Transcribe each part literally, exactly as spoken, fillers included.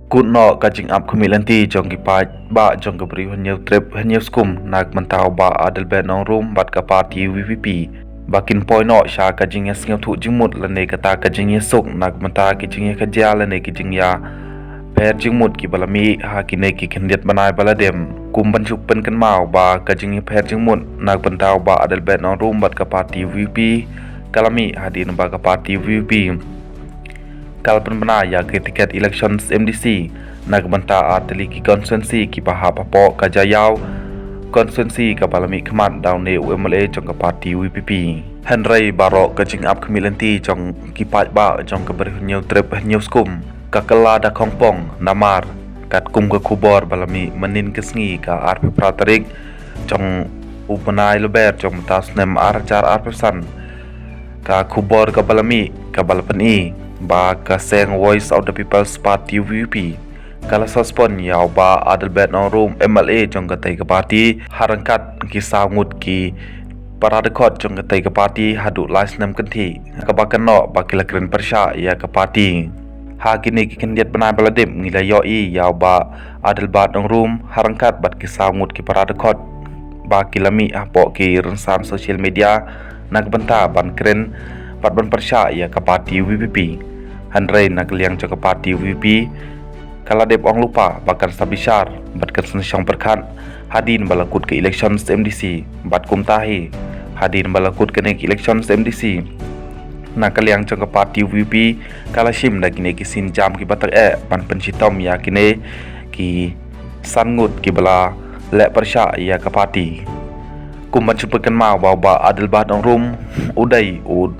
Kut noh ka jingap khmih lynti jong ki paidbah jong ka Bri u Hynñiewtrep Hynñiewskum na ka bynta u Bah Adelbert Nongrum bad ka party VPP ba kin poi noh sha ka jingïasngewthuh jingmut lane kata ka jingïasuk na ka bynta ki jingïakajia lane ki jingïapher jingmut kiba la mih ha kine ki khyndiat bnai ba la dep. Kum ban shu pynkynmaw ba ka jingïapher jingmut na ka bynta u Bah Adelbert Nongrum bad ka party VPP ka la mih hadien ba ka party VPP ka la pynbna ïa ka ticket elections MDC na ka bynta artylli ki constituency kiba hap hapoh ka Jaïaw constituency kaba la mihkhmat da une u MLA jong ka party VPP. Hynrei baroh ka jingap khmih lynti jong ki paidbah jong ka Bri u Hynñiewtrep Hynñiewskum ka kylla da khongpong namar katkum ka khubor ba la mih mynnin ka sngi ka arphew phra tarik jong u bnai Lber jong mynta u snem ar hajar arphew san, ka khubor kaba la mih kaba la pyni ba ka seng Voice of the People's Party VPP ka la suspend ïa u Bah Adelbert Nongrum MLA jong katei ka party ha ryngkat ki saw ngut ki para dkhot jong katei ka party haduh lai snem kynthih, kaba kynnoh ba ki la kren pyrshah ïa ka party. Ha kine ki khyndiat bnai ba la dep ngi la ïohi ïa u Bah Adelbert Nongrum ha ryngkat bad ki saw ngut ki para dkhot ba ki la mih hapoh ki rynsan social media na ka bynta ban kren bad ban pyrshah ïa ka party VPP. Hynrei na ka liang jong ka party VPP ka la dep ong lypa ba kan sa bishar bad kan sa shong pyrkhat hadien ba la kut ka elections MDC bad kumta hi hadien ba la kut kane ka elections MDC na ka liang jong ka party VPP ka la shim da kine ki sienjam kiba tak eh ban pynshitom ïa kine ki san ngut kiba la leh pyrshah ïa ka party. Kum ban shu pynkynmaw ba u Bah Adelbert Nongrum u dei u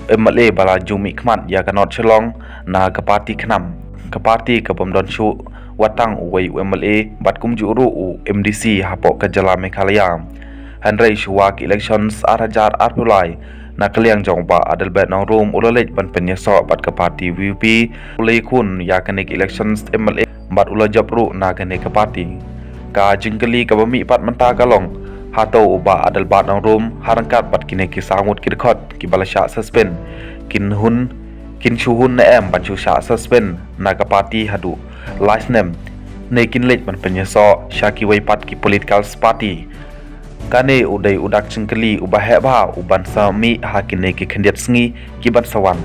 MLA ba la ju mihkhmat ïa ka North Shillong na ka party KHNAM, ka party kaba ym don shuh wat tang uwei u MLA bad kumjuh ruh u MDC hapoh ka jylla Meghalaya. Hynrei shuwa ka elections ar hajar arphew lai na ka liang jong u Bah Adelbert Nongrum u la leit ban pynïasoh bad ka party VPP, u la ïakhun ïa kane ka elections MLA bad u la jop ruh na kane ka party. Ka jingkylli kaba mih pat mynta ka long, hato u Bah Adelbert Nongrum ha ryngkat bad kine ki saw ngut ki dkhot kiba la shah suspend kin hun, kin shu hun ne em ban shu shah suspend na ka party haduh lai snem ne kin leit ban pynïasoh sha kiwei pat ki political party? Kane u dei u dak jingkylli uba heh bha u ban sa mih ha kine ki khyndiat sngi ki ban sa wan.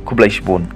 Khublei shibun.